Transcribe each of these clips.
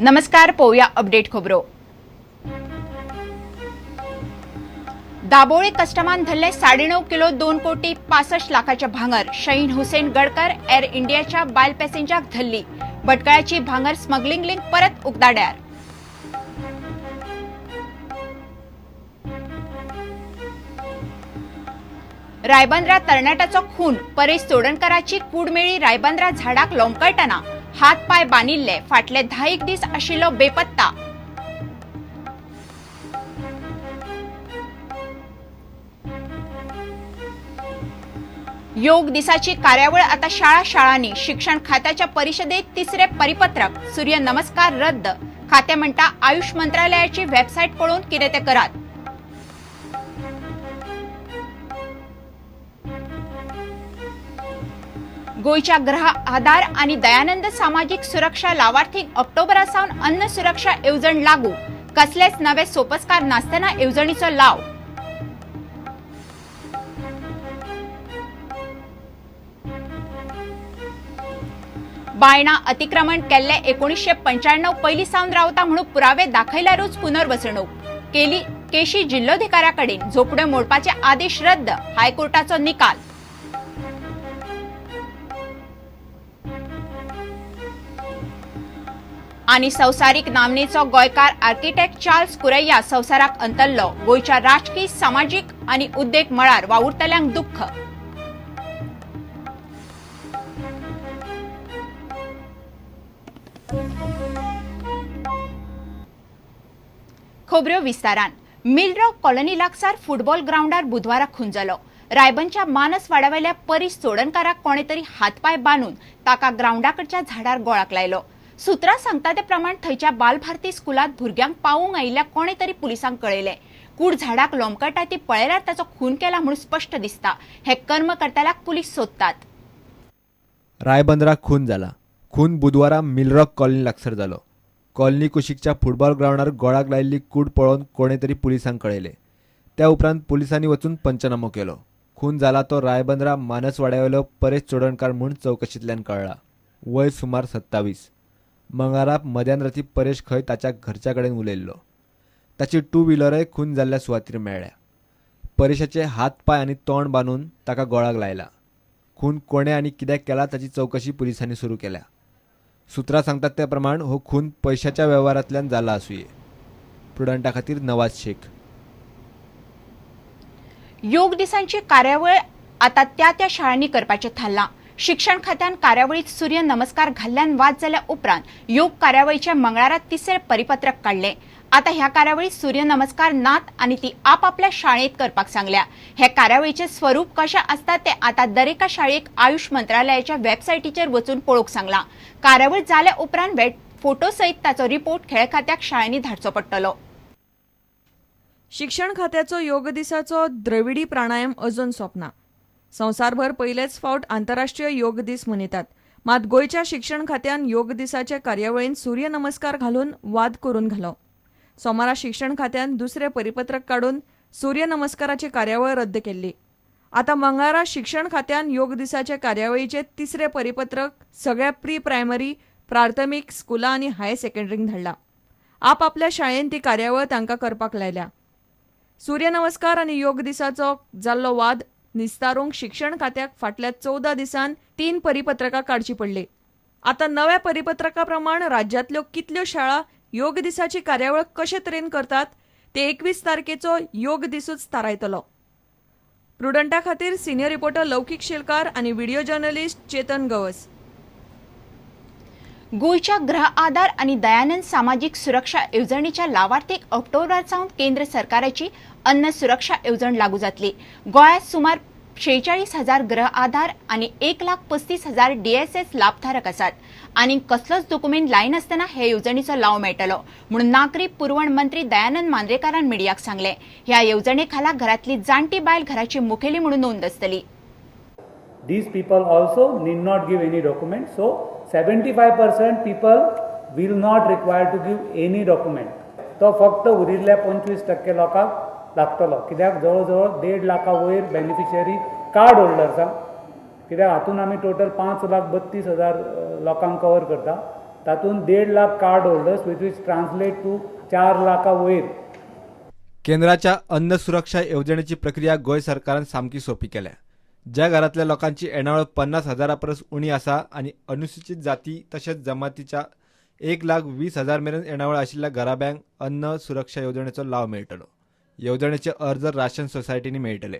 नमस्कार, पोवया अपडेट खबरो. दाबोळी कस्टमान धरले 9.5 किलो 2 कोटी 65 लाखाचे भांगर. शहीन हुसेन गडकर एअर इंडियाच्या बायल पॅसेंजराक धरली. भटकळाची भांगर स्मगलिंग लिंक परत उक्ताड्यार. रायबंद्रा तरणाट्याचो खून, परेश चोडणकराची कूड मेळ्ळी. रायबंद्रा झाडाक लोंबकळटना हात पाय बांदिल्ले. फाटले 10 दीस आशिल्लो बेपत्ता. योग दिसाची कार्यावळ आता शाळा शाळांनी. शिक्षण खात्याच्या परिषदेत तिसरे परिपत्रक. सूर्य नमस्कार रद्द. खाते म्हणटा आयुष मंत्रालयाची वेबसाईट पळोवन कितें तें करात. गोंयच्या गृह आधार आणि दयानंद सामाजिक सुरक्षा लावार्थींक ऑक्टोबरा सावन अन्न सुरक्षा येवजण लागू. कसलेच नवे सोपस्कार नासतना येवजणीचो लाव. बायणा अतिक्रमण केल्ले 1995 पयलीं सावन रावता म्हणून पुरावे दाखयल्यारूच पुनर्वसणूक केली. केशी जिल्लोधिकाऱ्याकडेन झोपड्यो मोडपाचे आदेश रद्द. हायकोर्टाचो निकाल. आनी संवसारीक नामनेचो गोंयकार आर्किटेक्ट चार्ल्स कुरैया संवसाराक अंतरलो. गोंयच्या राजकी, सामाजीक आनी उद्देग मळार वावुरतल्यांक दुख्ख. खबऱ्यो विस्तारान. मिलरॉक कॉलनी लागसार फुटबॉल ग्रावंडार बुधवारा खून जालो. रायबनच्या मानस वाड्यावेल्या परीश चोडणकाराक कोणे तरी हातपाय बांदून ताका ग्रावंडाकडच्या झाडार गोळाक लायलो. सुत्रां सांगता ते प्रमाण थंयच्या बालभारती स्कुलांत भुरग्यांक पावोवंक आयिल्ल्या कोणे तरी पुलिसांक कळयलें. कूड झाडाक लोंबकळटा ती पळयल्यार ताचो खून केला म्हणून स्पश्ट दिसता. हे कर्म करतल्याक पुलीस सोदतात. रायबंदरा खून जाला. खून बुधवारा मिलरॉक कॉलनी लागसर जालो. कॉलनी कुशीकच्या फुटबॉल ग्रावंडार गोळाक लायिल्ली कूड पळोवन कोणे तरी पुलिसांक कळयलें. त्या उपरांत पुलिसांनी वचून पंचनामो केलो. खून जाला तो रायबंदरा मानसवाड्यावेलो परेश चोडणकार म्हूण चवकशींतल्यान कळ्ळा. वय सुमार 27. मंगळारा मध्यान राती परेश खंय ताच्या घरच्या कडेन उलयल्लो. ताची टू व्हिलरय खून जाल्ल्या सुवातीर मेळ्ळ्या. परेशाचे हात पांय आनी तोंड बांदून ताका गोळाक लायला. खून कोणे आनी कित्याक केला ताची चवकशी पुलिसांनी सुरू केल्या. सुत्रां सांगतात ते प्रमाण हो खून पैशाच्या वेव्हारांतल्यान जाला आसुये. प्रुडंटा खातीर नवाज शेख. योग दिसांची कार्यावळ आता त्या त्या शाळांनी करपाचें थारलां. शिक्षण खात्यान कार्यावळीत सूर्य नमस्कार घाल्ल्यान वाद जाल्या उपरांत योग कार्यावळीचे मंगळारा तिसरे परिपत्रक काडलें. आता ह्या कार्यावळीत सूर्य नमस्कार नात आनी ती आपापल्या शाळेंत करपाक सांगल्या. हे कार्यावळीचें स्वरूप कशें आसता तें आतां दरेका शाळेक आयुष मंत्रालयाच्या वेबसायटीचेर वचून पळोवंक सांगलां. कार्यावळ जाल्या उपरांत फोटो सयत ताचो रिपोर्ट खेळ खात्याक शाळांनी धाडचो पडटलो. शिक्षण खात्याचो योग दिसाचो द्रविडी प्राणायाम अजून सोंपना. संवसारभर पयलेच फावट आंतरराष्ट्रीय योग दीस मनयतात. मात गोंयच्या शिक्षण खात्यान योग दिसाचे कार्यावळीन सूर्य नमस्कार घालून वाद करून घालो. सोमारा शिक्षण खात्यान दुसरें परिपत्रक काडून सूर्य नमस्काराची कार्यावळ रद्द केल्ली. आतां मंगळारा शिक्षण खात्यान योग दिसाचे कार्यावळीचे तिसरें परिपत्रक सगळ्या प्री प्रायमरी, प्राथमीक स्कुलां आनी हायर सेकंडरींक धाडलां. आपापल्या शाळेन ती कार्यावळ तांकां करपाक लायल्या. सूर्य नमस्कार आनी योग दिसाचो जाल्लो वाद निस्तारूंक शिक्षण खात्याक फाटल्या 14 दिसांत 3 परिपत्रकां काडची पडली. आतां नव्या परिपत्रका प्रमाण राज्यांतल्यो कितल्यो शाळा योग दिसाची कार्यावळ कशे तरेन करतात ते 21 तारखेचो योग दिसूच थारायतलो. प्रुडंटा खातीर सिनियर रिपोर्टर लौकीक शेलकार आनी व्हिडिओ जर्नलिस्ट चेतन गवस. गोंयच्या गृह आधार आनी दयानंद सामाजीक सुरक्षा येवजणेच्या लावार्थीक ऑक्टोबरा सावन केंद्र सरकाराची अन्न सुरक्षा येवजण लागू जातली. गोंयांत सुमार 46,000 गृह आधार आनी 1,35,000 डीएसएस लाभधारक आसात. आनी कसलोच दोकुमेंत लायनासतना हे येवजणेचो लाव मेळटलो म्हणून नागरी पुरवण मंत्री दयानंद मांद्रेकारान मिडियाक सांगलें. ह्या येवजणे खाला घरांतली जाणटी बायल घराची मुखेली म्हणून नोंद आसतली. These people also need not give any document. So 75% people will not require to give any document. तो फक्त उरिल्ल्या 25% लोकांक लागतलो. कित्याक जवळ जवळ 1.5 लाखा वयर बेनिफिशियरी कार्ड होल्डर्स आसा. कित्याक हातून आमी टोटल 5,32,000 लोकांक कवर करता. तातूंत 1.5 lakh card holders, which is translate to 4 लाखा वयर. केंद्राच्या अन्न सुरक्षा येवजणेची प्रक्रिया गोंय सरकारान सामकी सोंपी केल्या. ज्या घरांतल्या लोकांची येणावळ 50,000 परस उणी आसा आनी अनुसूचित जाती तशेंच जमातीच्या 1,20,000 मेरेन येणावळ आशिल्ल्या घराब्यांक अन्न सुरक्षा येवजणेचो लाव मेळटलो. येवजणेचे अर्ज राशन सोसायटींनी मेळटले.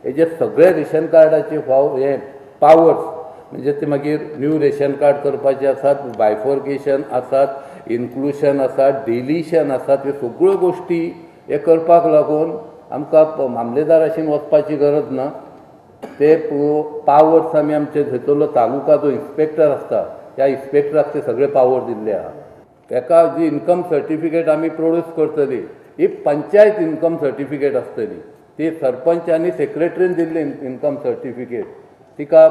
हे जे सगळे रेशन कार्डाचे फाव हे पावर्स, म्हणजे ते मागीर न्यू रेशन कार्ड करपाचे आसात, बायफॉर्केशन आसात, इन्क्लुशन आसा, डिलिशन आसात, ह्यो सगळ्यो गोश्टी हे करपाक लागून आमकां मामलेदाराशीन वचपाची गरज ना. ते पावर्स आमी आमचे थंयसरलो तालुका जो इन्स्पेक्टर आसता, त्या इन्स्पेक्टराक ते सगळे पावर दिल्ले आहा. तेका जी इन्कम सर्टिफिकेट आमी प्रोड्यूस करतली, ही पंचायत इन्कम सर्टिफिकेट आसतली. ती सरपंच आनी सेक्रेटरीन दिल्ली इन्कम सर्टिफिकेट, तिका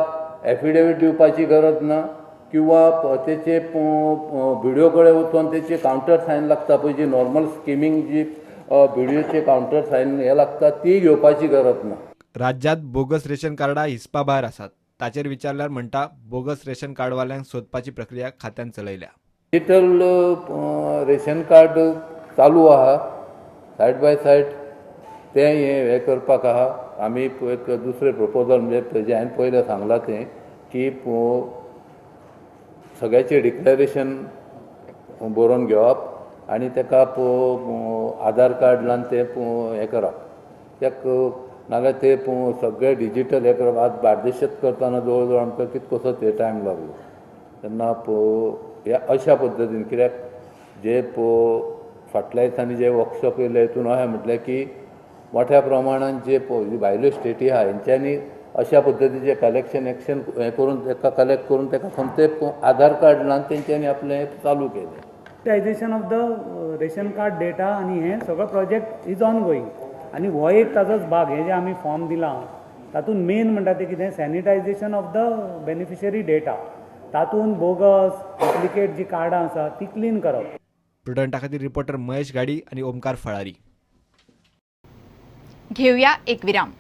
एफिडेवीट दिवपाची गरज ना किंवा तेचे बिडिओ कडेन वचून तेचे कावंटर सायन लागता पळय, जी नॉर्मल स्किमींग जी बिडिओचे कावंटर सायन हे लागता, ती घेवपाची गरज ना. राज्यात बोगस रेशन कार्डां हिसपा भायर आसात. ताचेर विचारल्यार म्हणटा, बोगस रेशन कार्डवाल्यांक सोदपाची प्रक्रिया खात्यान चलयल्या. डिजिटल रेशन कार्ड चालू आहा, सायड बाय सायड तें हें हें करपाक आहा. आमी एक दुसरें प्रपोजल, म्हणजे जें हांवें पयलें सांगलां तें की सगळ्याचें डिक्लेरेशन बरोवन घेवप आनी तेका आधार कार्ड लावन तें हें करप तेक, नाल्यार ते सगळे डिजिटल हें करप. आज बार्देशांत करतना जवळ जवळ आमकां कितकोसो ते टायम लागलो तेन्ना. ह्या अशा पद्दतीन, कित्याक जे फाटल्या दिसांनी जे वर्कशॉप येयले हितून अशें म्हटलें की मोठ्या प्रमाणान जे भायल्यो स्टेटी आहा, हेंच्यांनी अशा पद्दतीचें कलेक्शन एक्शन हें करून, तेका कलेक्ट करून, तेका खंयचे आधार कार्ड लावन तेंच्यांनी आपलें चालू केलें. Digitisation of the ration card data आनी हें सगळो प्रोजेक्ट is on going आनी हो एक ताजोच भाग. हे जे आमी फॉर्म दिलां, तातूंत मेन म्हणटा तें कितें, sanitisation of the beneficiary data. तातूंत बोगस, डुप्लिकेट जी कार्डां आसा ती क्लीन करप. प्रुडंटा खातीर रिपोर्टर महेश घाडी आनी ओमकार फळारी. घेऊया एक विराम.